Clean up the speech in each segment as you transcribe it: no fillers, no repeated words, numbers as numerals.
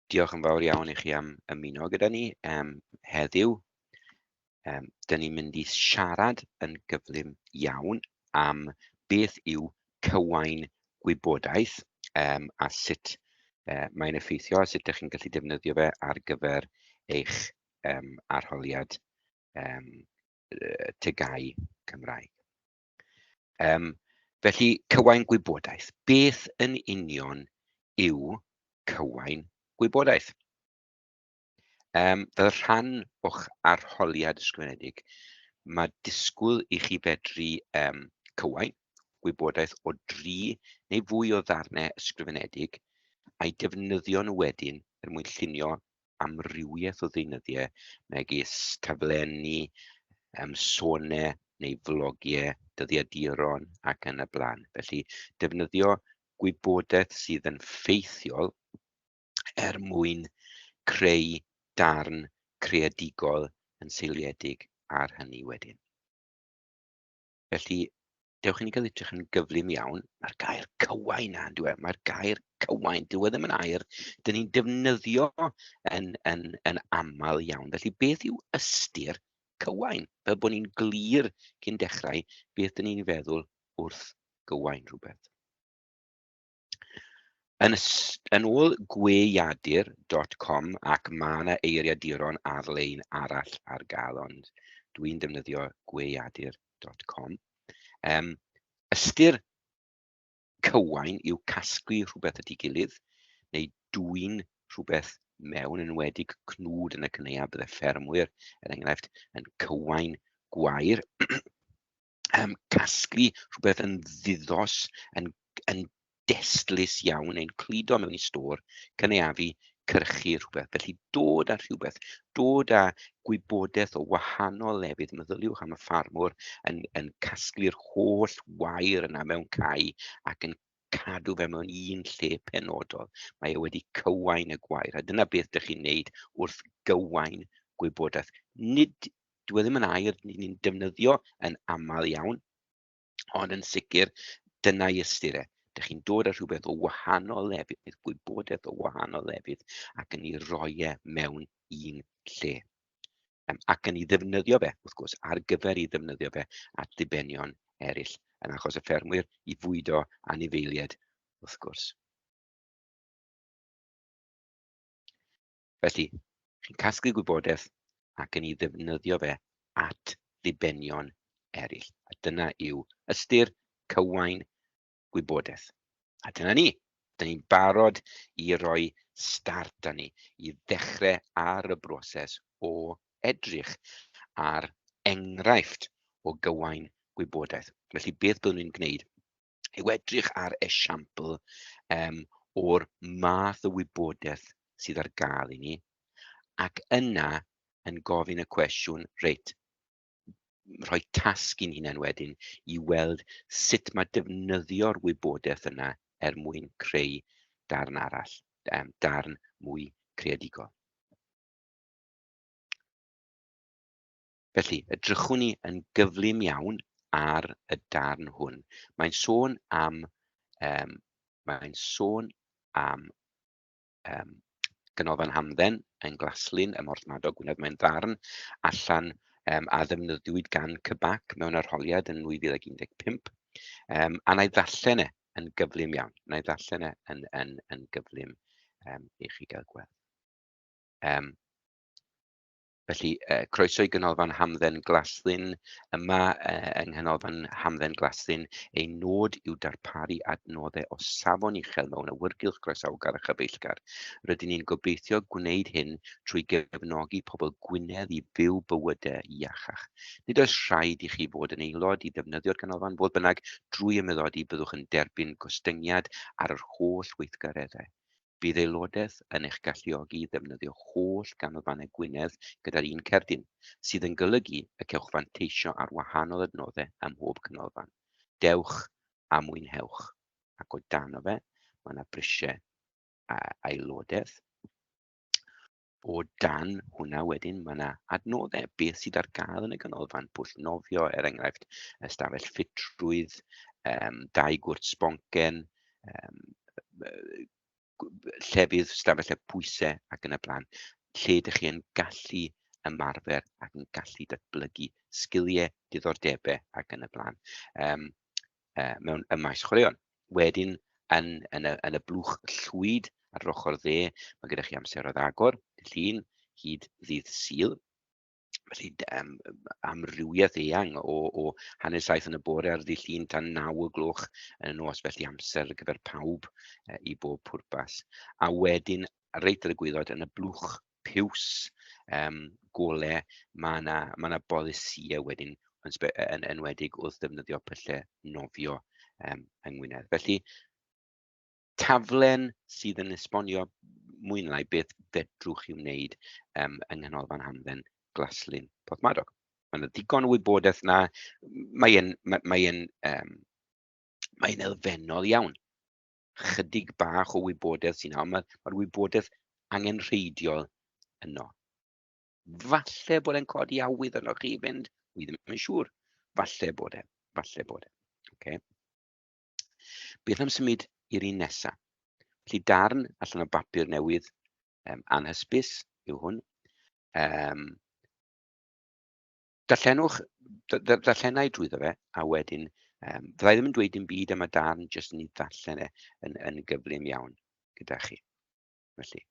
Diolch yn fawr iawn i chi am ymuno gyda ni heddiw. Dyn ni'n mynd i siarad yn gyflym iawn am beth yw cywain gwybodaeth a sut mae'n effeithio a sut ydych chi'n gallu defnyddio fe ar gyfer eich arholiad TGAU Cymraeg. Felly, cywain gwybodaeth. Beth yn union yw cywain gwybodaeth? Fel rhan o'ch arholiad ysgrifenedig, mae disgwyl i chi fedru cywain gwybodaeth o dri neu fwy o ddarnau ysgrifenedig a'i defnyddio nhw wedyn er mwyn llunio amrywiaeth o ddeunyddiau megis taflenni, sonau neu flogiau, dyddiaduron ac yn y blaen. Felly, defnyddio gwybodaeth sydd yn ffeithiol er mwyn creu darn creadigol yn seiliedig ar hynny wedyn. Felly, dewch i ni gael edrych yn gyflym iawn. Mae'r gair cywain na, on'd yw e? Mae'r gair cywain, dyw e ddim yn air dyn ni'n defnyddio yn, yn, yn aml iawn. Felly, beth yw ystyr cywain? Fel bod ni'n glir cyn dechrau beth dyn ni'n feddwl wrth gywain rhywbeth. Yn ôl gweiadur.com, ac mae yna eiriaduron ar-lein arall ar gael, ond dwi'n defnyddio gweiadur.com. Ystyr cywain yw casglu rhywbeth at ei gilydd, neu dwyn rhywbeth mewn, yn enwedig cnwd yn y cynhaeaf. Bydde ffermwyr, er enghraifft, yn cywain gwair. Casglu rhywbeth yn ddiddos, yn destlus iawn, neu'n cludo mewn i stôr, cynaeafu, cyrchu rhywbeth. Felly dod â rhywbeth, dod â gwybodaeth o wahanol lefydd. Meddyliwch am y ffarmwr yn casglu'r holl wair yna mewn cae ac yn cadw fe mewn un lle penodol. Mae e wedi cywain y gwair, a dyna beth dych chi'n neud wrth gywain gwybodaeth. Nid, dyw e ddim yn air ni'n defnyddio yn aml iawn, ond yn sicr dyna'i ystyr e. Dych chi'n dod â rhywbeth o wahanol lefydd, gwybodaeth o wahanol lefydd, ac yn ei roi e mewn un lle. Ac yn ei ddefnyddio fe, wrth gwrs, ar gyfer ei ddefnyddio fe at ddibenion eraill, yn achos y ffermwyr i fwydo anifeiliaid, wrth gwrs. Felly, chi'n casglu gwybodaeth ac yn ei ddefnyddio fe at ddibenion eraill. A dyna yw ystyr cywain gwybodaeth. A dyna ni. Dyna ni'n barod i roi start â ni, i ddechrau ar y broses o edrych ar enghraifft o gywain gwybodaeth. Felly, beth byddwn ni'n gwneud yw edrych ar esiampl o'r math o wybodaeth sydd ar gael i ni, ac yna yn gofyn y cwestiwn, reit, rhoi tasg i'n hunain wedyn i weld sut mae defnyddio'r wybodaeth yna er mwyn creu darn arall, darn mwy creadigol. Felly, edrychwn ni yn gyflym iawn ar y darn hwn. Mae'n sôn am, mae'n sôn am Ganolfan Hamdden yn Glaslyn ym Mhorthmadog, Gwynedd. Mae'n ddarn allan a ddefnyddiwyd gan CBAC mewn arholiad yn 2015. A na i ddarllen e yn gyflym iawn. Na i ddarllen e yn gyflym i chi gael gweld. Felly, croeso i Ganolfan Hamdden Glaslyn. Yma yng Nghanolfan Hamdden Glaslyn, ein nod yw darparu adnoddau o safon uchel mewn awyrgylch groesawgar a chyfeillgar. Rydyn ni'n gobeithio gwneud hyn trwy gefnogi pobl Gwynedd i fyw bywydau iachach. Nid oes rhaid i chi fod yn aelod i ddefnyddio'r ganolfan, fodd bynnag, drwy ymaelodi byddwch yn derbyn gostyngiad ar yr holl weithgareddau. Bydd aelodaeth yn eich galluogi i ddefnyddio holl ganolfannau Gwynedd gyda'r un cerdyn, sydd yn golygu y cewch fanteisio ar wahanol adnoddau ym mhob canolfan. Dewch a mwynhewch. Ac o dano fe, mae yna brisiau aelodaeth. O dan hwnna wedyn, mae yna adnoddau, beth sydd ar gael yn y ganolfan, pwll nofio, er enghraifft, ystafell ffitrwydd, 2 gwrt sboncen, Llefydd, stafellau pwysau ac yn y blaen, lle ydych chi yn gallu ymarfer ac yn gallu datblygu sgiliau, diddordebau ac yn y blaen mewn ym maes chwaraeon. Wedyn, yn y blwch llwyd ar yr ochr dde, mae gyda chi amseroedd agor, dydd Llun hyd ddydd Sul. Felly, amrywiaeth eang o 7:30 yn y bore ar ddydd Llun tan 9 y gloch yn y nos, felly amser ar gyfer pawb i bob pwrpas. A wedyn, reit ar y gwaelod, yn y blwch piws gole, mae yna ma 'na bolisïau wedyn, yn enwedig wrth ddefnyddio pyllau nofio yng Ngwynedd. Felly, taflen sydd yn esbonio mwy neu lai beth fedrwch chi wneud yng Nghanolfan Hamdden Glaslyn Porthmadog. Mae yna ddigon o wybodaeth 'na, mae elfennol iawn. Chydig bach o wybodaeth sy'n 'na, ond mae'r wybodaeth angenrheidiol yno. Falle bod e'n codi awydd arnoch chi i fynd, wi ddim yn siŵr. Falle bod e, falle bod e. Okay. Beth am symud i'r un nesaf? Felly darn allan o bapur newydd anhysbys yw hwn. Darllenwch, darllenai drwyddo fe, a wedyn, fyddai ddim yn dweud dim byd am y darn, jyst yn ei ddarllen e yn gyflym iawn gyda chi. Felly,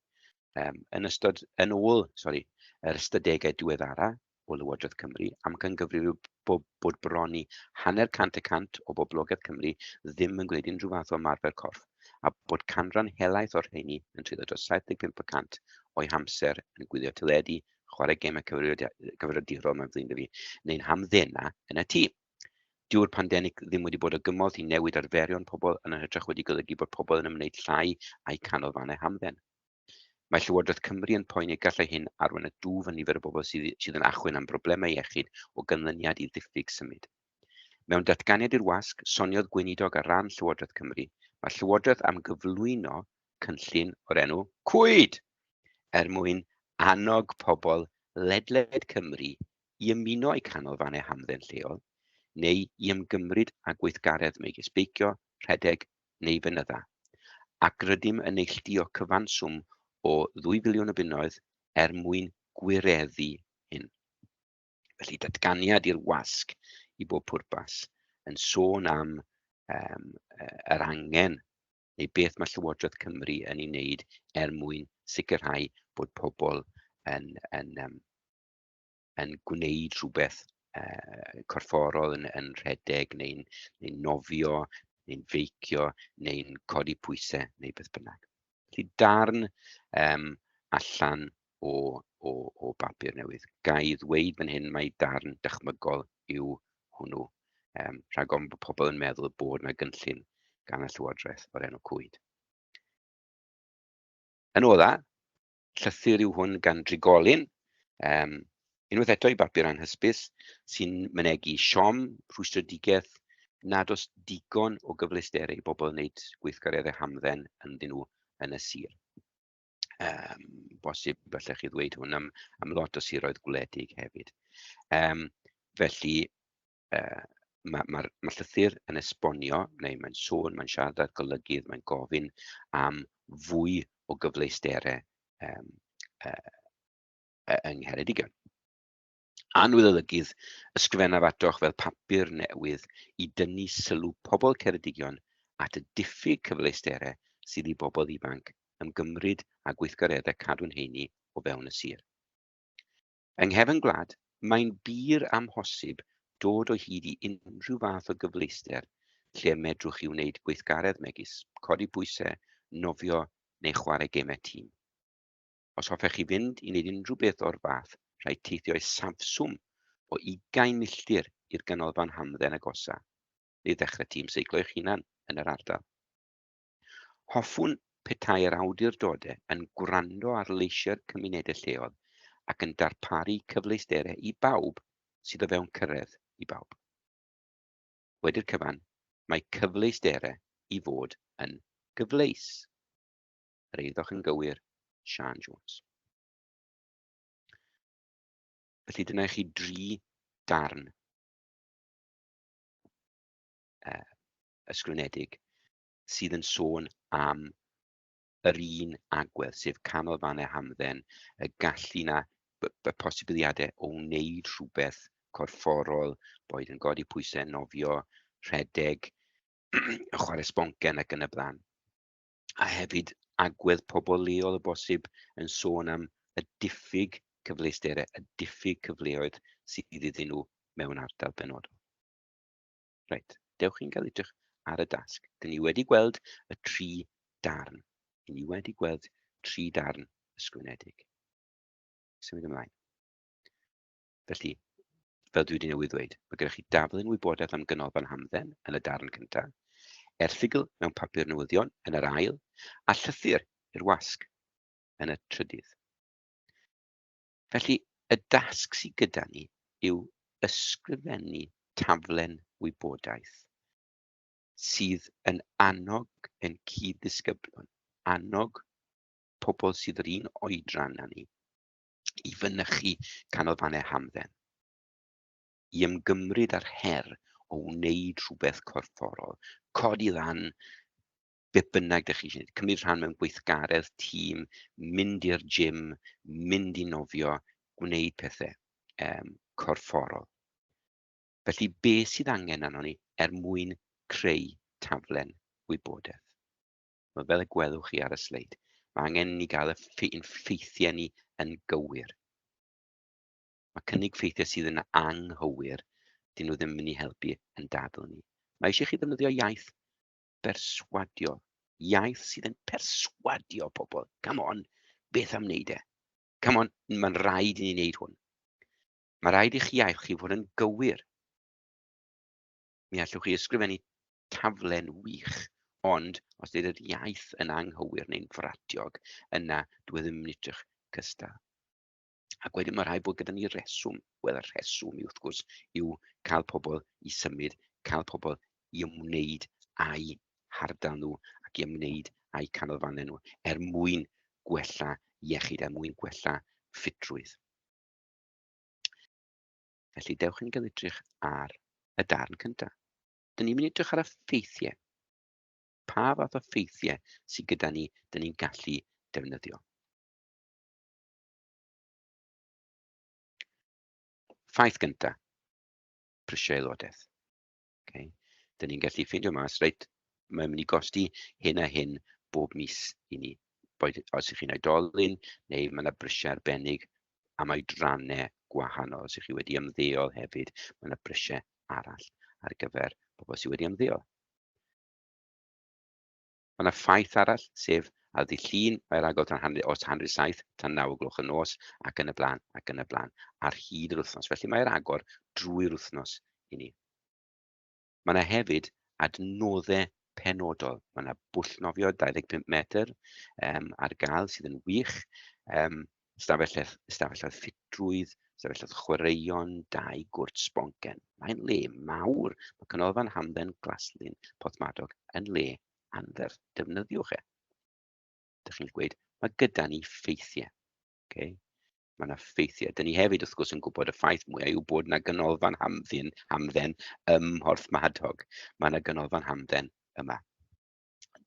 yn ystod, yn ôl, sori, yr ystadegau diweddara o Lywodraeth Cymru, amcangyfrif yw bod bron i 50% o boblogaeth Cymru ddim yn gwneud unrhyw fath o ymarfer corff, a bod canran helaeth o'r rheini yn treulio dros 75% o'u hamser yn gwylio teledu, chwarae gemau cyfrifiadurol, mae'n flin 'da fi, neu'n hamddena yn y tŷ. Dyw'r pandemig ddim wedi bod o gymorth i newid arferion pobl, yn hytrach wedi golygu bod pobl yn ymwneud llai â'u canolfannau hamdden. Mae Llywodraeth Cymru yn poeni y gallai hyn arwain at dwf yn nifer y bobl sydd yn achwyn am broblemau iechyd o ganlyniad i ddiffyg symud. Mewn datganiad i'r wasg, soniodd gweinidog ar ran Llywodraeth Cymru, mae'r Llywodraeth am gyflwyno cynllun o'r enw Cwyd! Er mwyn annog pobl ledled Cymru i ymuno â'u canolfannau hamdden lleol, neu i ymgymryd â gweithgaredd megis beicio, rhedeg neu fynydda, ac rydym yn neilltuo cyfanswm o ddwy filiwn o bunnoedd er mwyn gwireddu hyn. Felly datganiad i'r wasg i bob pwrpas yn sôn am yr angen neu beth mae Llywodraeth Cymru yn ei wneud er mwyn sicrhau bod pobl yn gwneud rhywbeth corfforol, yn rhedeg neu'n neu nofio neu'n feicio neu'n codi pwysau neu beth bynnag. Felly darn allan o bapur newydd. Ga i ddweud fan hyn mai darn dychmygol yw hwnnw, rhag ofn bod pobl yn meddwl bod 'na gynllun gan y Llywodraeth o'r enw Cwyd. Yn ola, llythyr yw hwn gan drigolyn, unwaith eto i bapur anhysbys, sy'n mynegi siom, rhwystredigaeth, nad oes digon o gyfleusterau i bobl wneud gweithgareddau hamdden ynddyn nhw yn y sir. Bosib allech chi ddweud hwn am lot o siroedd gwledig hefyd. Felly, ma llythyr yn esbonio, neu mae'n sôn, mae'n siarad â'r golygydd, mae'n gofyn am fwy o gyfleusterau yng Ngheredigion. "Annwyl olygydd, ysgrifennaf atoch fel papur newydd i dynnu sylw pobl Ceredigion at y diffyg cyfleusterau sydd i bobl ifanc ymgymryd â gweithgareddau cadw'n heini o fewn y sir. Yng nghefn gwlad, mae'n bur amhosib dod o hyd i unrhyw fath o gyfleuster lle medrwch chi wneud gweithgaredd megis codi pwysau, nofio neu chwarae gemau tîm. Os hoffech chi fynd i wneud unrhyw beth o'r fath, rhaid teithio isafswm o 20 milltir i'r ganolfan hamdden agosa, neu ddechrau tîm seiclo eich hunan yn yr ardal. Hoffwn petai'r awdurdodau yn gwrando ar leisiau'r cymunedau lleol ac yn darparu cyfleusterau i bawb sydd o fewn cyrraedd i bawb. Wedi'r cyfan, mae cyfleusterau i fod yn gyfleus. Yr eiddoch yn gywir, Siân Jones." Felly dyna i chi dri darn ysgrifenedig sydd yn sôn am yr un agwedd, sef canolfannau hamdden, y gallu 'na, y posibiliadau o wneud rhywbeth corfforol, boed yn godi pwysau, nofio, rhedeg, chwarae sboncen ac yn y blaen. A hefyd agwedd pobl leol o bosib yn sôn am y diffyg cyfleusterau, y diffyg cyfleoedd sydd iddyn nhw mewn ardal benodol. Reit, dewch i'n cael edrych ar y dasg. Dyn ni wedi gweld y tri darn. Dyn ni wedi gweld tri darn ysgrifenedig. Symud ymlaen. Felly, fel dwi wedi newydd ddweud, mae gennych chi daflen wybodaeth am ganolfan hamdden yn y darn cyntaf, erthygl mewn papur newyddion yn yr ail, a llythyr i'r wasg yn y trydydd. Felly, y dasg sydd gyda ni yw ysgrifennu taflen wybodaeth sydd yn annog ein cyd-ddisgyblion, annog pobl sydd yr un oedran â ni, i fynychu canolfannau hamdden, i ymgymryd â'r her o wneud rhywbeth corfforol, codi lan, beth bynnag dych chi eisiau gwneud, cymryd rhan mewn gweithgaredd tîm, mynd i'r gym, mynd i nofio, gwneud pethau corfforol. Felly, be sydd angen arnon ni er mwyn creu taflen wybodaeth? Wel, fel y gwelwch chi ar y sleid, mae angen i ni gael y ein ffeithiau ni yn gywir. Mae cynnig ffeithiau sydd yn anghywir, dyn nhw ddim yn mynd i helpu yn dadl ni. Mae eisiau chi ddefnyddio iaith berswadiol. Iaith sydd yn perswadio pobl. Come on, beth am wneud e? Come on, mae'n rhaid i ni wneud hwn. Mae rhaid i'ch iaith chi fod yn gywir. Mi allwch chi ysgrifennu taflen wych, ond os ydy'r iaith yn anghywir neu'n fratiog, yna dwi e ddim yn edrych cystal. Ac wedyn mae rhaid bod gyda ni reswm. Wel, y rheswm wrth gwrs yw cael pobl i symud, cael pobl i ymwneud â'u hardal nhw ac i ymwneud â'u canolfannau nhw er mwyn gwella iechyd, er mwyn gwella ffitrwydd. Felly dewch i ni gael edrych ar y darn cyntaf. Dyn ni'n mynd i edrych ar y ffeithiau. Pa fath o ffeithiau sydd gyda ni, dyn ni'n gallu defnyddio. Ffaith gyntaf, prisiau aelodaeth. Okay. Dyn ni'n gallu ffeindio mas, reit, mae'n mynd i gosti hyn a hyn bob mis i ni. Boed os ych chi'n oedolyn, neu mae yna brisiau arbennig am oedrannau gwahanol. Os ych chi wedi ymddeol hefyd, mae yna brisiau arall ar gyfer pobl sydd wedi ymddeol. Mae yna ffaith arall, sef ar ddydd Llun, mae'r agor tan hanner, os 7:30 tan 9 o gloch y nos, ac yn y blaen, ac yn y blaen, ar hyd yr wythnos. Felly mae'r agor drwy'r wythnos i ni. Mae yna hefyd adnoddau penodol. Mae yna bwll nofio 25 metr ar gael sydd yn wych. Stafelloedd ffitrwydd, stafelloedd chwaraeon, dau gwrt sboncen. Mae'n le mawr. Mae Canolfan Hamdden Glaslyn Porthmadog yn le anferth. Defnyddiwch e. Dych chi'n gweud, mae gyda ni ffeithiau. Okay? Mae yna ffeithiau. Dyn ni hefyd, wrth gwrs, yn gwybod y ffaith mwyaf yw bod yna ganolfan hamdden ym Mhorthmadog. Mae yna ganolfan hamdden yma.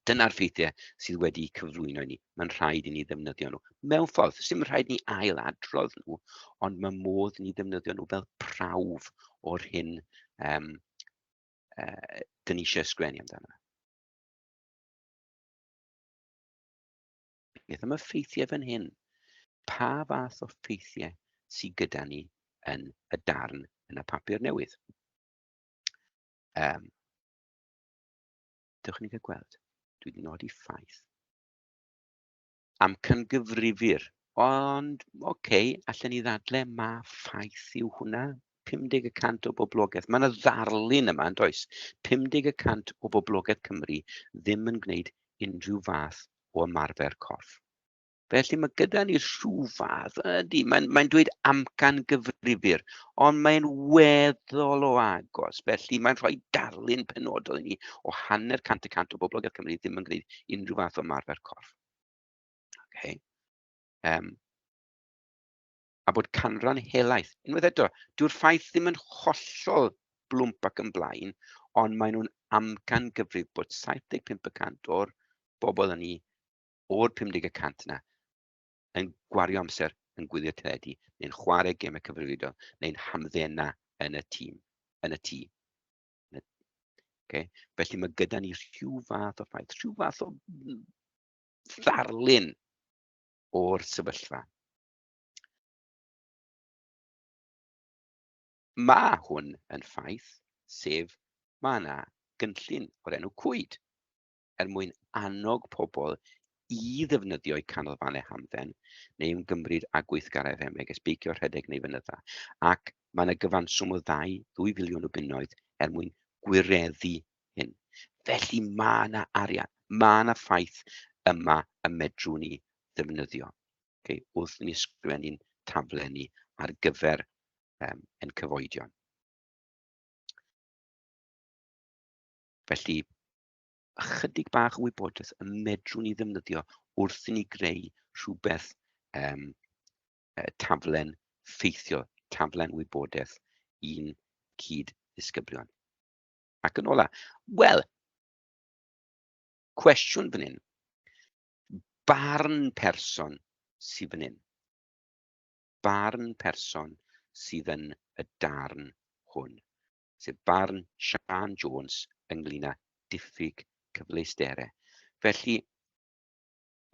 Dyna'r ffeithiau sydd wedi cyflwyno i ni. Mae'n rhaid i ni ddefnyddio nhw. Mewn ffordd, sy'n rhaid ni ail-adrodd nhw, ond mae modd i ni ddefnyddio nhw fel prawf o'r hyn dyn ni eisiau ysgrifennu amdano. Beth am y ffeithiau fan hyn? Pa fath o ffeithiau sydd gyda ni yn y darn yn y papur newydd? Dewch i ni gael gweld. Dwi wedi nodi ffaith. Amcangyfrifir. Ond, oce, okay, allan ni ddadle ma ffaith yw hwnna. 50% o boblogaeth. Mae yna ddarlun yma, yn does? 50% o boblogaeth Cymru ddim yn gwneud unrhyw fath o ymarfer corff. Felly mae gyda ni rhyw fath, ydy, mae'n dweud amcan gyfrifir, ond mae'n weddol o agos. Felly mae'n rhoi darlun penodol i ni o 50% o boblogaeth Cymru ddim yn gwneud unrhyw fath o ymarfer corff. Okay. A bod canran helaeth, unwaith eto, dyw'r ffaith ddim yn hollol blwmp ac yn blaen, ond maen nhw'n amcan gyfrif bod 75% o'r bobl yn ni o'r 50 y cant yna yn gwario amser yn gwylio teledu, neu'n chwarae gemau cyfrifiadol, neu'n hamddena yn y tîm, yn y tŷ. Okay? Felly mae gyda ni rhyw fath o ffaith, rhyw fath o ddarlun o'r sefyllfa. Mae hwn yn ffaith, sef mae yna gynllun o'r enw Cwyd er mwyn annog pobl i ddefnyddio'u canolfannau hamdden neu ymgymryd â gweithgareddau megis beicio, rhedeg neu fynydda. Ac mae yna gyfanswm o ddau, ddwy filiwn o bunnoedd er mwyn gwireddu hyn. Felly mae yna arian, mae yna ffaith yma y medrwn ni ddefnyddio okay, wrth ni ysgrifennu'n taflen ni ar gyfer ein cyfoedion. Felly, ychydig bach o wybodaeth y medrwn ni ddefnyddio wrth i ni greu rhywbeth taflen ffeithiol, taflen wybodaeth i'n cyd-ddisgyblion. Ac yn ola, wel, cwestiwn fan hyn. Barn person sydd fan hyn. Barn person sydd yn y darn hwn. Sef barn Siân Jones ynglyn â diffyg cyfleusterau. Felly,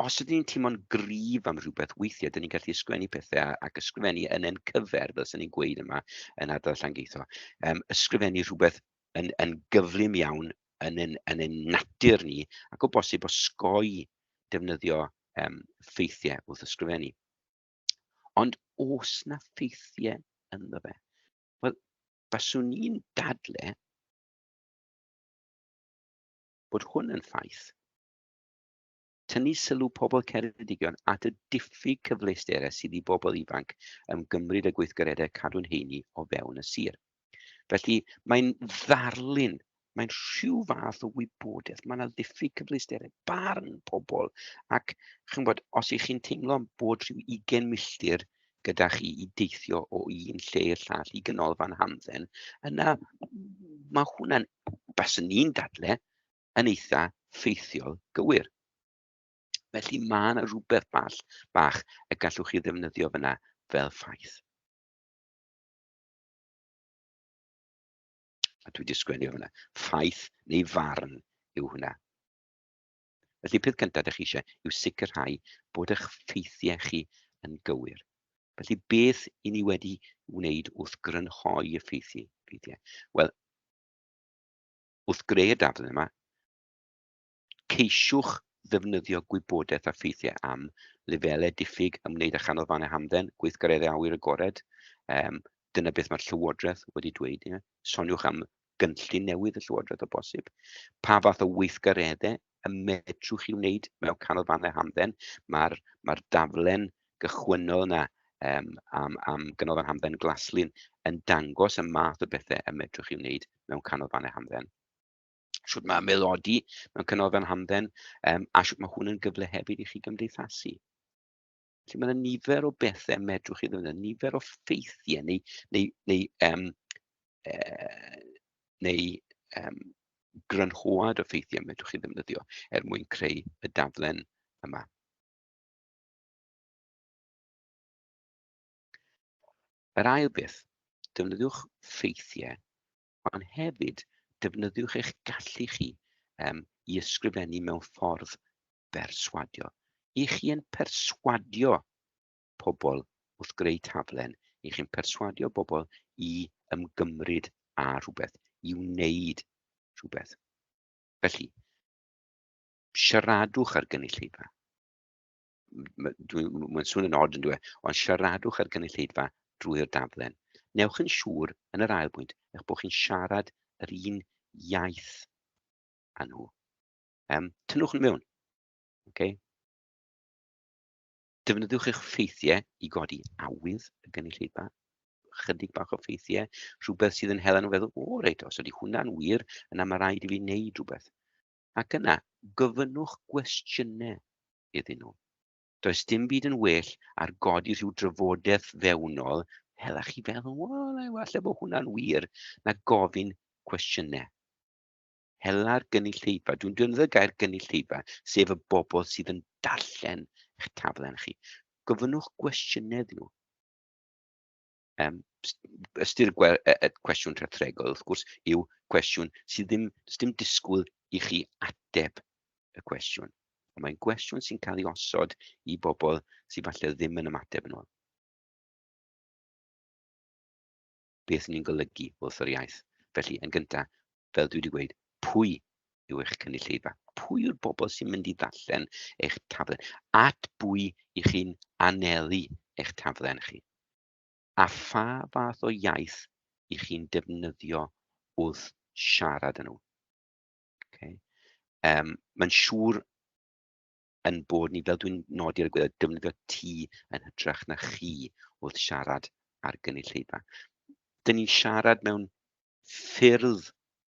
os ydyn ni'n teimlo'n gryf am rhywbeth, weithiau dyn ni'n gallu ysgrifennu pethau ac ysgrifennu yn ein cyfer, fel sy'n ni'n gweud yma yn ardal Llangeitho, ysgrifennu rhywbeth yn gyflym iawn yn ein natur ni, ac o bosib osgoi defnyddio ffeithiau wrth ysgrifennu. Ond oes na ffeithiau ynddo fe? Wel, baswn i'n dadle bod hwn yn ffaith. Tynnu sylw pobl Ceredigion at y diffyg cyfleusterau sydd i bobl ifanc ymgymryd â gweithgareddau cadw'n heini o fewn y sir. Felly mae'n ddarlun, mae'n rhyw fath o wybodaeth. Mae yna ddiffyg cyfleusterau, barn pobl. Ac chi'n gwybod, os ych chi'n teimlo bod rhyw 20 milltir gyda chi i deithio o un lle i'r llall i ganolfan hamdden, yna mae hwnna'n, baswn i'n dadle, yn eitha ffeithiol gywir. Felly mae yna rhywbeth bach y gallwch chi ddefnyddio fyna fel ffaith. A dwi wedi sgwennu fyna. Ffaith neu farn yw hwnna. Felly peth cyntaf ydych chi eisiau yw sicrhau bod eich ffeithiau chi yn gywir. Felly beth i ni wedi wneud wrth grynhoi y ffeithiau? Wel, wrth greu y daflen yma, ceisiwch ddefnyddio gwybodaeth a ffeithiau am lefelau diffyg ymwneud â chanolfannau hamdden, gweithgareddau awyr agored. Dyna beth mae'r Llywodraeth wedi dweud. Ie? Soniwch am gynllun newydd y Llywodraeth o bosib. Pa fath o weithgareddau y medrwch chi wneud mewn canolfannau hamdden? Mae'r daflen gychwynnol yna am ganolfan hamdden Glaslyn yn dangos y math o bethau y medrwch chi wneud mewn canolfannau hamdden. Shwt mae ymaelodi mewn canolfan hamdden, a shwt mae hwn yn gyfle hefyd i chi gymdeithasu. Felly mae yna nifer o bethau medrwch chi ddefnyddio, nifer o ffeithiau neu grynhoad o ffeithiau medrwch chi ddefnyddio er mwyn creu y daflen yma. Yr ail beth, defnyddiwch ffeithiau, ond hefyd defnyddiwch eich gallu chi i ysgrifennu mewn ffordd berswadio. I chi yn perswadio pobl wrth greu taflen, i chi'n perswadio bobl i ymgymryd â rhywbeth, i wneud rhywbeth. Felly, siaradwch ar gynulleidfa. Mae'n swnio'n od yn dweud, ond siaradwch ar gynulleidfa drwy'r daflen. Newch yn siŵr yn yr ail bwynt eich bod chi'n siarad yr un iaith â nhw. Tynnwch nhw mewn. Okay? Defnyddiwch eich ffeithiau i godi awydd y gynulleidfa. Chydig bach o ffeithiau, rhywbeth sydd yn hela nhw feddwl, o reit, os ydy hwnna'n wir, yna mae rhaid i fi wneud rhywbeth. Ac yna, gofynnwch gwestiynau iddyn nhw. Does dim byd yn well ar godi rhyw drafodaeth fewnol, hela chi feddwl, wel, falle bod hwnna'n wir, na gofyn cwestiynau. Hela'r gynulleidfa. Dwi'n defnyddio gair gynulleidfa, sef y bobl sydd yn darllen eich taflen chi. Gofynnwch gwestiynau iddyn nhw. Ystyr y cwestiwn rhethregol, wrth gwrs, yw cwestiwn sydd ddim, does dim disgwyl i chi ateb y cwestiwn. Ond mae'n gwestiwn sy'n cael ei osod i bobl sydd falle ddim yn ymateb yn ôl. Beth ni'n golygu wrth yr iaith? Felly, yn gyntaf, fel dwi wedi gweud, pwy yw eich cynulleidfa? Pwy yw'r bobl sy'n mynd i ddarllen eich taflen? At bwy i chi'n anelu eich taflen chi? A pha fath o iaith i chi'n defnyddio wrth siarad â nhw? Okay. Mae'n siŵr yn bod ni, fel dwi'n nodi ar y gwaelod, defnyddio ti yn hytrach na chi wrth siarad ar gynulleidfa. Dyn ni'n siarad mewn ffyrdd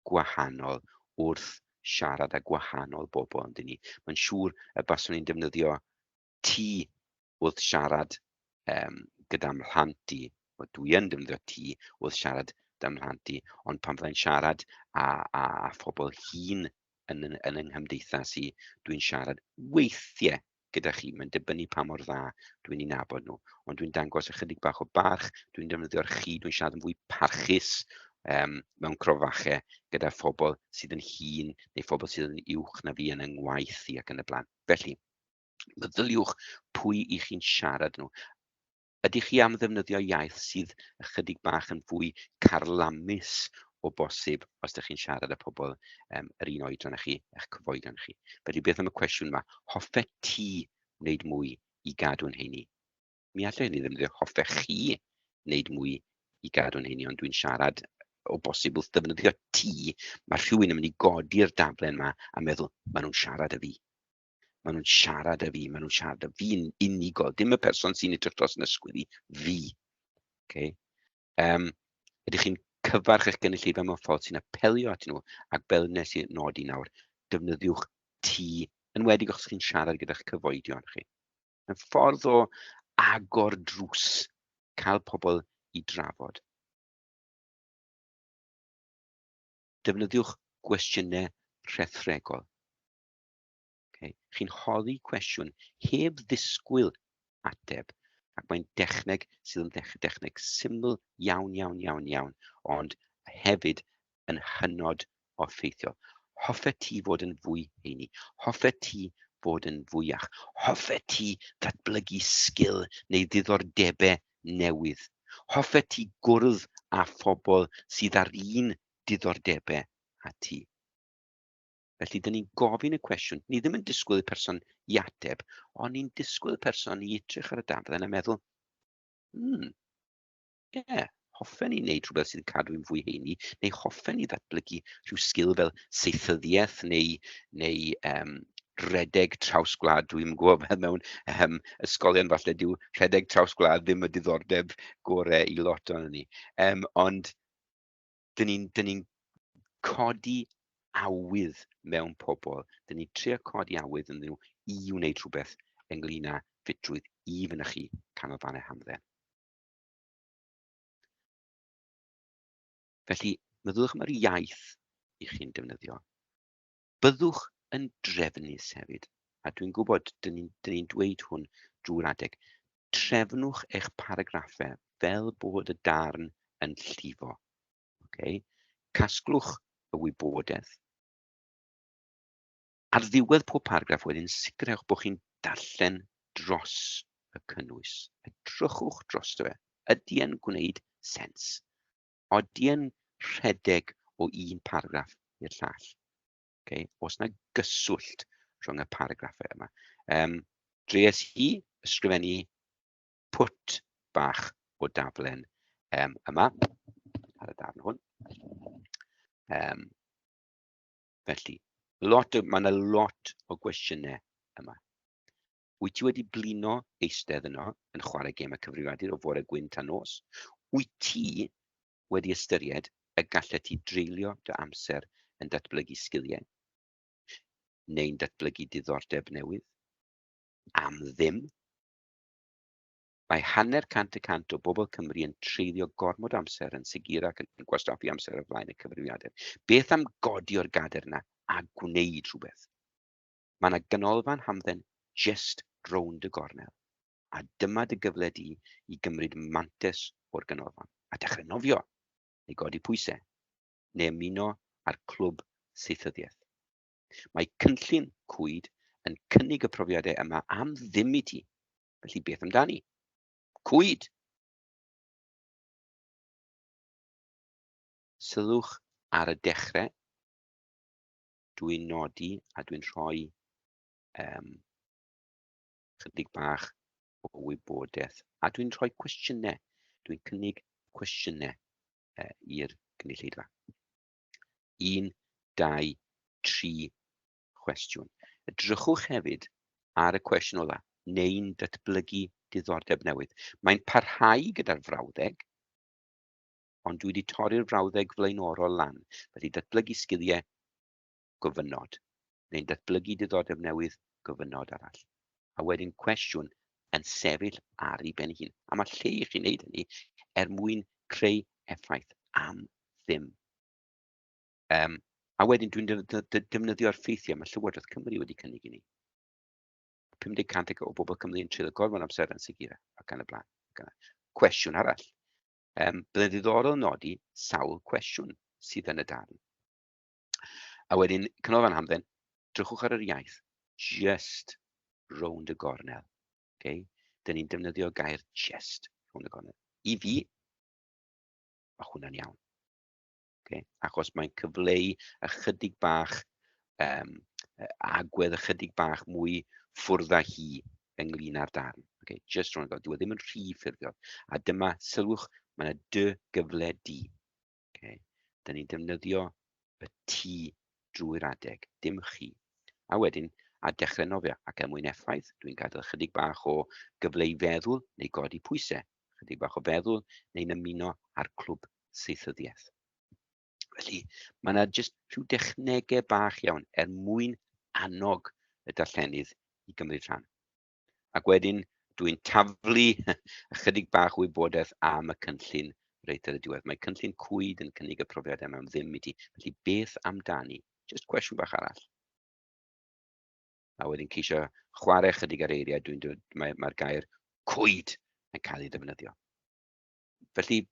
gwahanol wrth siarad â gwahanol bobl, yn dyn ni. Mae'n siŵr y baswn i'n defnyddio ti wrth siarad gyda mhlant i. Wel, dwi yn defnyddio ti wrth siarad gyda mhlant i, ond pan fyddai'n siarad â phobl hŷn yn yng nghymdeithas i, dwi'n siarad weithiau gyda chi. Mae'n dibynnu pa mor dda dwi'n eu nabod nhw. Ond dwi'n dangos ychydig bach o barch, dwi'n defnyddio'r chi, dwi'n siarad yn fwy parchus mewn crofachau gyda phobl sydd yn hŷn neu phobl sydd yn uwch na fi yn yng ngwaith i ac yn y blaen. Felly, meddyliwch pwy i chi'n siarad nhw. Ydych chi am ddefnyddio iaith sydd ychydig bach yn fwy carlamus o bosib os ydych chi'n siarad â pobl yr un oedran â chi, eich cyfoedion chi? Felly beth am y cwestiwn yma? Hoffet ti wneud mwy i gadw'n heini? Mi allai hynny ddefnyddio hoffech chi wneud mwy i gadw'n heini, ond dwi'n siarad o bosib wrth ddefnyddio ti, mae rhywun yn mynd i godi'r daflen yma a meddwl, maen nhw'n siarad â fi. Maen nhw'n siarad â fi, maen nhw'n siarad â fi'n unigol, dim y person sy'n edrych dros yn ysgwydd i, fi. Okay. Ydych chi'n cyfarch eich gynulleidfa mewn ffordd sy'n apelio at nhw, ac fel nes i nodi nawr, defnyddiwch ti, yn enwedig os chi'n siarad gyda'ch cyfoedion chi. Yn ffordd o agor drws, cael pobl i drafod. Defnyddiwch gwestiynau rhethregol. Okay. Chi'n holi cwestiwn heb ddisgwyl ateb, ac mae'n dechneg sydd yn dechneg syml iawn, iawn, iawn, iawn, ond hefyd yn hynod o effeithiol. Hoffet ti fod yn fwy heini? Hoffet ti fod yn fwy iach? Hoffet ti ddatblygu sgil neu ddiddordebau newydd? Hoffet ti gwrdd â phobl sydd â'r un diddordebau â ti? Felly, dyn ni'n gofyn y cwestiwn. Ni ddim yn disgwyl y person i ateb, ond ni'n disgwyl y person i edrych ar y daflen a meddwl, ie, yeah, hoffen ni wneud rhywbeth sydd yn cadw i'n fwy heini, neu hoffen ni ddatblygu rhyw sgil fel seithyddiaeth neu rhedeg traws gwlad. Dwi'n gwybod fel mewn ysgolion falle dyw rhedeg traws gwlad ddim y diddordeb gorau i lot o'n ni. Ond dyn ni'n codi awydd mewn pobl. Dyn ni'n trio codi awydd ynddyn nhw i wneud rhywbeth ynglyn â ffitrwydd i fynychu canolfannau hamdden. Felly, meddylwch am yr iaith i chi'n defnyddio. Byddwch yn drefnus hefyd, a dwi'n gwybod, dyn ni'n ni dweud hwn drwy'r adeg, trefnwch eich paragraffau fel bod y darn yn llifo. Okay? Casglwch y wybodaeth. Ar ddiwedd pob paragraff wedyn, sicrhewch bod chi'n darllen dros y cynnwys. Edrychwch drosto fe. Ydy e'n gwneud sens? Ydy e'n rhedeg o un paragraff i'r llall? Okay? Oes 'na gyswllt rhwng y paragraffau yma? Dries i ysgrifennu pwt bach o daflen yma, ar y darn hwn. Felly, mae yna lot o gwestiynau yma. Wyt ti wedi blino eistedd yno yn chwarae gemau cyfrifiadur o fore gwyn tan nos? Wyt ti wedi ystyried y gallet ti dreulio dy amser yn datblygu sgiliau neu'n datblygu diddordeb newydd? Am ddim? Mae 50% o bobl Cymru yn treulio gormod o amser yn segura ac yn gwastraffu amser o flaen y cyfrifiadur. Beth am godi o'r gadair yna a gwneud rhywbeth? Mae yna ganolfan hamdden jyst rownd y gornel, a dyma dy gyfle di i gymryd mantais o'r ganolfan a dechrau nofio, neu godi pwysau, neu ymuno â'r clwb saethyddiaeth. Mae cynllun Cwyd yn cynnig y profiadau yma am ddim i ti, felly beth amdani? Cwyd! Sylwch ar y dechrau, dwi'n nodi a dwi'n rhoi chydig bach o wybodaeth a dwi'n rhoi cwestiynau, dwi'n cynnig cwestiynau i'r gynulleidfa. 1, 2, 3 chwestiwn. Edrychwch hefyd ar y cwestiwn ola, neu'n datblygu diddordeb newydd. Mae'n parhau gyda'r frawddeg, ond dwi wedi torri'r frawddeg flaenorol lan. Felly datblygu sgiliau gofynnod, neu'n datblygu diddordeb newydd gofynnod arall. A wedyn cwestiwn yn sefyll ar ei ben ei hun. A mae lle i chi wneud hynny er mwyn creu effaith am ddim. A wedyn dwi'n defnyddio'r ffeithiau mae Llywodraeth Cymru wedi cynnig i ni. 50% o bobl Cymru yn treulio gormod amser yn segura ac yn y blaen. Cwestiwn arall. Byddai'n ddiddorol nodi sawl cwestiwn sydd yn y darn. A wedyn, Canolfan Hamdden, drychwch ar yr iaith, just rownd y gornel. Okay? Dyn ni'n defnyddio gair just rownd y gornel. I fi, mae hwnna'n iawn. Okay? Achos mae'n cyfleu ychydig bach, agwedd ychydig bach mwy ffwrdd â hi ynglyn â'r darn. Okay? Just rownd y gornel. Dyw e ddim yn rhy ffurfiol. A dyma, sylwch, mae yna dy gyfle di. Okay? Dyn ni'n defnyddio y ti drwy'r adeg, dim chi. A wedyn, a dechrau nofio, ac er mwyn effaith, dwi'n gadael ychydig bach o gyfle i feddwl neu godi pwysau, ychydig bach o feddwl neu'n ymuno â'r clwb saethyddiaeth. Felly, mae yna jyst rhyw dechnegau bach iawn er mwyn annog y darllenydd i gymryd rhan. Ac wedyn, dwi'n taflu ychydig bach o wybodaeth am y cynllun reit ar y diwedd. Mae cynllun Cwyd yn cynnig y profiadau yma am ddim i ti. Felly, beth amdani? Jyst cwestiwn bach arall. A wedyn ceisio chwarae ychydig ar eiriau, dwi'n dod, mae'r gair cwyd yn cael ei ddefnyddio. Felly,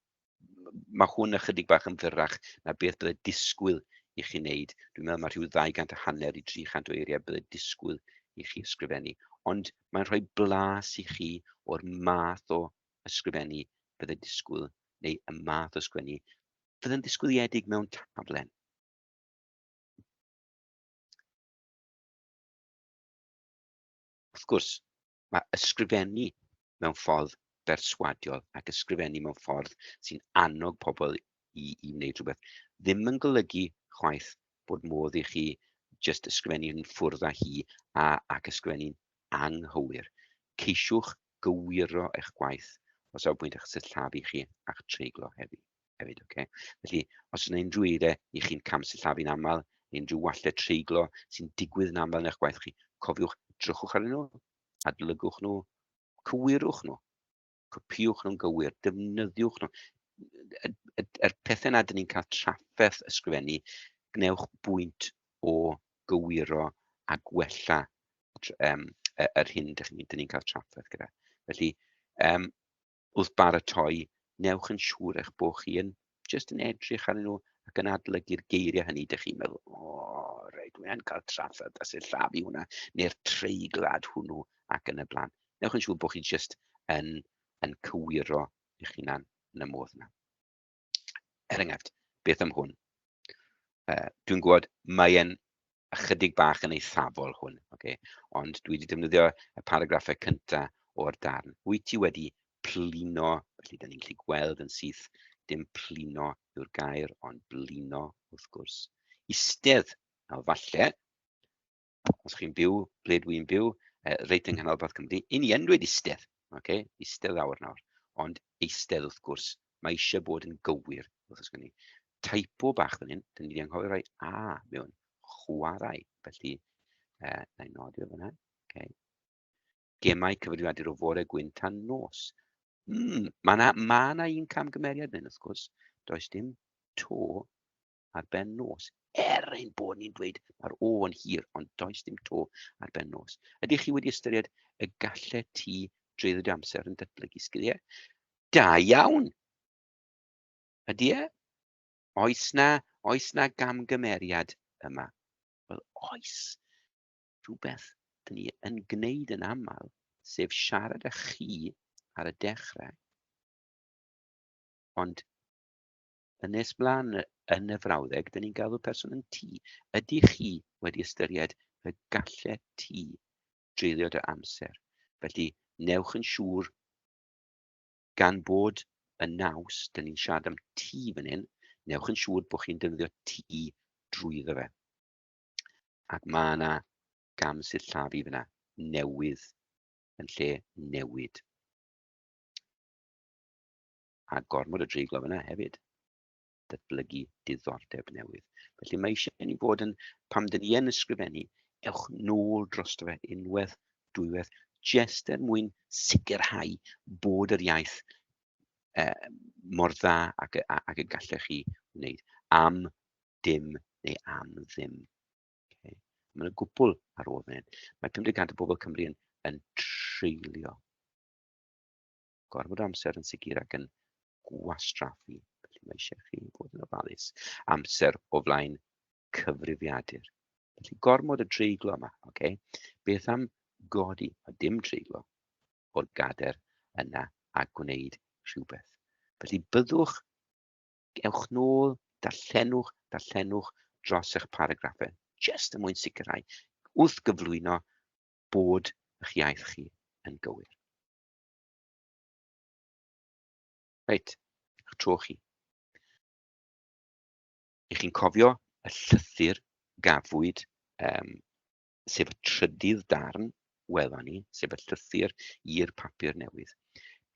mae hwn ychydig bach yn fyrrach na beth bydde disgwyl i chi wneud. Dwi'n meddwl mae rhyw 250 i 300 o eiriau bydde disgwyl i chi ysgrifennu. Ond mae'n rhoi blas i chi o'r math o ysgrifennu bydde disgwyl, neu y math o ysgrifennu fydde'n ddisgwyliedig mewn taflen. Wrth gwrs, mae ysgrifennu mewn ffordd berswadiol ac ysgrifennu mewn ffordd sy'n annog pobl i wneud rhywbeth ddim yn golygu chwaith bod modd i chi jyst ysgrifennu'n ffwrdd â hi ac ysgrifennu'n anghywir. Ceisiwch gywiro eich gwaith o safbwynt eich sillafu chi a'ch treiglo hefyd. Okay? Felly, os yna unrhyw eiriau i chi'n camsillafu'n aml, neu unrhyw wallau treiglo sy'n digwydd yn aml yn eich gwaith chi, cofiwch, drychwch arnyn nhw, adlygwch nhw, cywirwch nhw, copïwch nhw'n gywir, defnyddiwch nhw. Yr pethau na dyn ni'n cael trafferth ysgrifennu, gwnewch bwynt o gywiro a gwella yr hyn dyn ni'n cael trafferth gyda. Felly, wrth baratoi, newch yn siŵr eich bod chi yn jyst yn edrych arnyn nhw ac yn adolygu'r geiriau hynny. Dych chi'n meddwl, o, reit, dwi'n cael trafferth a sillafu hwnna, neu'r treiglad hwnnw ac yn y blaen. Newch yn siŵr bod chi jyst yn cywiro eich hunan yn y modd yna. Er enghraifft, beth am hwn? Dwi'n gwybod mae e'n ychydig bach yn eithafol hwn, okay? Ond dwi wedi defnyddio y paragraffau cyntaf o'r darn. Wyt ti wedi plino, felly da ni'n gallu gweld yn syth, dim plino yw'r gair, ond blino wrth gwrs. Istedd, nawr falle, os chi'n byw ble dwi'n byw, reit yng nghanolbarth Cymru, i ni yn dweud istedd, okay? Istedd lawr nawr, ond eistedd wrth gwrs, mae eisiau bod yn gywir wrth ysgrifennu. Typo bach fan hyn, dyn ni wedi anghofio rhoi A mewn chwarae, felly na i nodi o fan'na. Okay. Gemau cyfrifiadur o fore gwyn tan nos. Mae 'na ma 'na un camgymeriad fan hyn wrth gwrs. Does dim to ar ben nos. Er ein bod ni'n dweud mae'r o yn hir, ond does dim to ar ben nos. Ydych chi wedi ystyried y gallet ti dreulio dy amser yn datblygu sgiliau? Da iawn! Ydy e? Oes 'na, oes 'na gamgymeriad yma? Wel, oes. Rhywbeth dyn ni yn gwneud yn aml, sef siarad â chi ar y dechrau, ond yn nes mlaen yn y frawddeg, dyn ni'n galw person yn ti. Ydych chi wedi ystyried y gallet ti dreulio dy amser? Felly, newch yn siŵr, gan bod y naws, dyn ni'n siarad am ti fan hyn, newch yn siŵr bod chi'n defnyddio ti drwyddo fe. Ac mae yna gam sillafu fyna, newydd yn lle newid. A gormod o dreiglo fyna hefyd. Datblygu diddordeb newydd. Felly mae eisiau i ni fod yn, pam dyn ni yn ysgrifennu, ewch nôl drosto fe unwaith, dwywaith, jest er mwyn sicrhau bod yr iaith mor dda ac, ac y gallech chi wneud. Am dim neu am ddim. Okay. Mae yna gwpl ar ôl fan hyn. Mae 50% o bobl Cymru yn, yn treulio gormod o amser yn sicr ac yn gwastraffu. Felly mae eisiau chi fod yn ofalus. Amser o flaen cyfrifiadur. Felly gormod o dreiglo yma. Okay? Beth am godi? Mae dim treiglo o'r gader yna a gwneud rhywbeth. Felly byddwch, ewch nôl, darllenwch, darllenwch dros eich paragraffau, jyst er mwyn sicrhau wrth gyflwyno bod eich iaith chi yn gywir. Reit, eich tro chi. I chi'n cofio y llythyr gafwyd, sef y trydydd darn welon ni, sef y llythyr i'r papur newydd.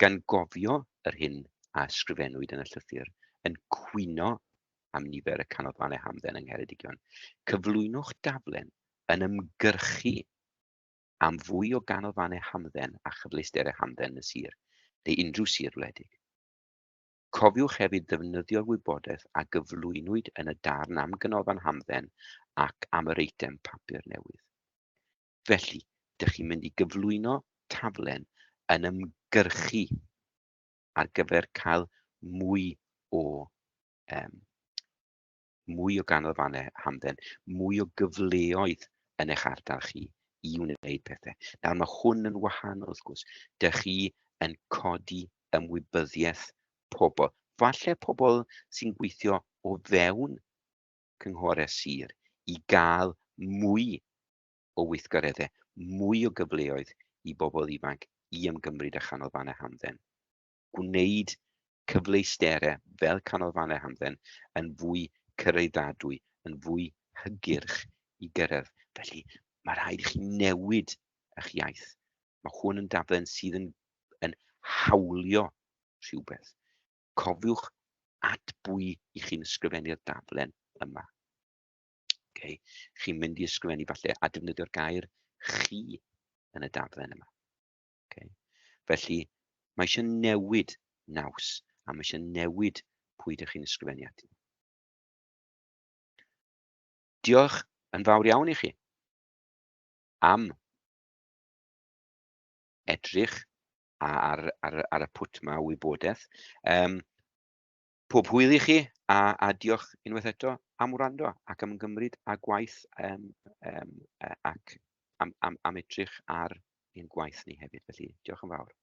Gan gofio yr hyn a ysgrifennwyd yn y llythyr, yn cwyno am nifer y canolfannau hamdden yng Ngheredigion, cyflwynwch daflen yn ymgyrchu am fwy o ganolfannau hamdden a chyfleusterau hamdden yn y sir, neu unrhyw sir wledig. Cofiwch hefyd ddefnyddio'r wybodaeth a gyflwynwyd yn y darn am ganolfan hamdden ac am yr eitem papur newydd. Felly, dych chi'n mynd i gyflwyno taflen yn ymgyrchu ar gyfer cael mwy o um, mwy o ganolfannau hamdden, mwy o gyfleoedd yn eich ardal chi i wneud pethau. Nawr mae hwn yn wahanol wrth gwrs. Dych chi yn codi ymwybyddiaeth pobl. Falle pobl sy'n gweithio o fewn cynghorau sir i gael mwy o weithgareddau, mwy o gyfleoedd i bobl ifanc i ymgymryd â chanolfannau hamdden. Gwneud cyfleusterau fel canolfannau hamdden yn fwy cyraeddadwy, yn fwy hygyrch i gyrraedd. Felly, mae rhaid i chi newid eich iaith. Mae hwn yn daflen sydd yn, yn hawlio rhywbeth. Cofiwch at bwy i chi'n ysgrifennu'r daflen yma. Okay. Chi'n mynd i ysgrifennu falle a defnyddio'r gair chi yn y daflen yma. Okay. Felly, mae eisiau newid naws a mae eisiau newid pwy ydych chi'n ysgrifennu atyn nhw. Diolch yn fawr iawn i chi am edrych ar, ar, ar y pwt ma o wybodaeth. Um, pob hwyl i chi a, a diolch unwaith eto am wrando ac am ymgymryd â gwaith um, um, ac am, am, am edrych ar ein gwaith ni hefyd. Felly, diolch yn fawr.